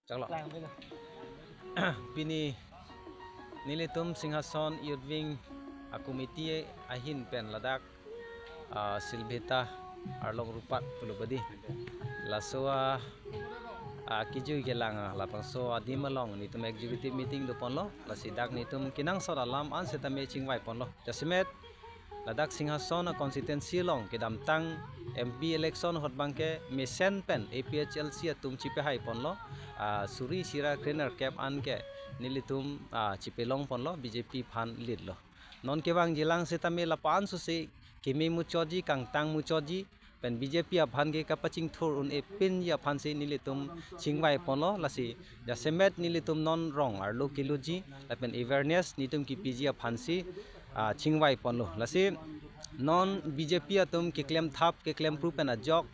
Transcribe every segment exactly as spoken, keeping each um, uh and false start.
Chaklo. Pini nelitum Singhason Youth Wing a-committee ahin pen ladak, ah, Silbheta Arlong Rupat pulo badi. Laso a, ah, kijui kelang, ah, labangso adim along nelitum executive meeting doponlo. Lasi dak nelitum kenangsot alam an setame chingvaiponlo. Jasemet ladak Singhason a-constituency along kedamtang M P election ahut abangke mesen pen A P H L C atum chipehaiponlo, ah, suri isi ra krenerkep an ke nelitum, ah, chipelongponlo, B J P aphan leadlo. Non kevangjilang setame lapu-an sose keme muchotji, kangtang muchotji pen B J P aphan ke kapachingthur un-e pinji aphansi nelitum chingvaiponlo. Lasi jasemet nelitum non rong arlo kelutji lapen awareness nelitum kepiji aphansi, ah, chingvaiponlo. Lasi non B J P atum keklemthap keklempru pen ajok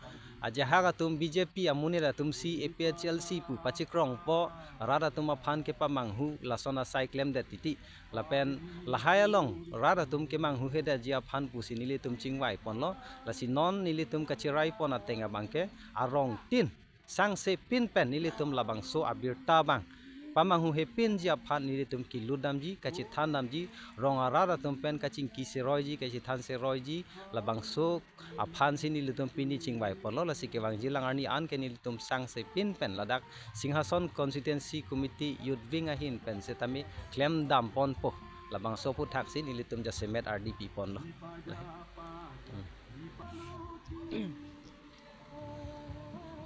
ajahak atum B J P amonit atumsi A P H L C pu pachikrongpo, rat atum aphan kepamanghu lason asai klemdet titi. Lapen lahai along rat atum kemanghuhedetji aphan pusi nelitum chingvaiponlo. Lasi non nelitum kacheraipon ateng abangke arongtin sangse pin pen nelitum labangso abirta abang pamanghuhe pinji aphan nelitum kelutdamji, kachethandamji, rong arat atum pen kachingki seroiji, kachethan seroiji, labangso aphansi nelitum pini chingvaiponlo. Lasi kevangjilang arni an ke nelitum sangse pin pen ladak Singhason Constituency Committee Youth Wing ahin pen setame klemdamponpo. Labangso aphuthaksi nelitum jasemet ardi piponlo.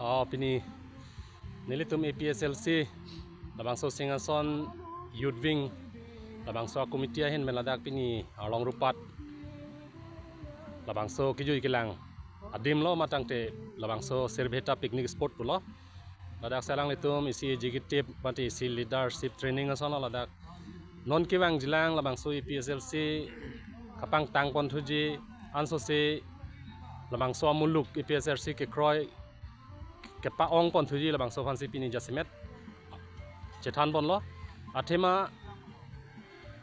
Oh, pini nelitum A P H L C labangso Singhason Youth Wing labangso a-committee ahin pen ladak pini Arlong Rupat labangso kijui kelang adimlo, matangte labangso Silbheta picnic spot pulo. Ladak si alanglitum isi executive mate isi leadership training asonlo ladak. Non kevangjilang labangso A P H L C kapangtangponthuji ansose labangso amuluk A P H L C kekroi kepa-ongponthuji labangso aphansi pini jasemet chethanponlo. Athema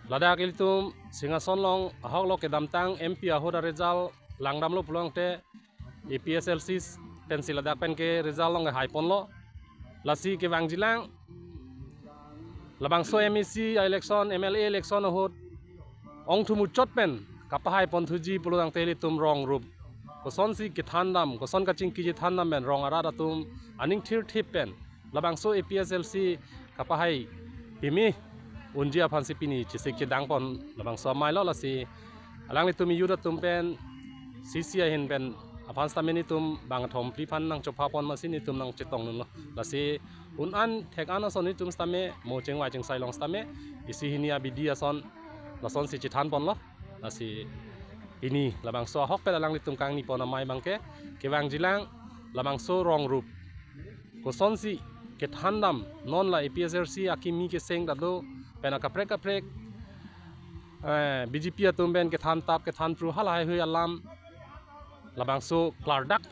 ladak ilitum Singhason along ahoklo kedamtang M P ahut a-result langdamlo pulote A P H L C pensi ladak pen ke result along haiponlo. Lasi kevangjilang labangso M A C election, M L A election ahut ongthu muchot pen kapahaiponthuji pulotangte ilitum rong rup kosonsi kethandam, koson kachingki chethandam pen rong arat atum aning thirthip pen labangso A P H L C kapahai pimi unji aphansi pini chesik chedangpon labangso amailo. Lasi alanglitum youth atum pen C C ahin pen aphan setame nelitum bangthom phli aphan nangchophapon masi nelitum nangchetongdunlo. Lasi un-an thek-an ason nelitum setame mo chingvai chingsai long setame isi hini abidi ason lasonsi chethanponlo. Lasi pini labangso ahokpet alanglitum kangnipon amei abangke kevangjilang labangso rong rup kosonsi kethandam, non la A P H L C akimi keseng dado pen akaprek kaprek, eh, B J P atum pen kethan tap kethan phru halahai hui alam labangso klardak pen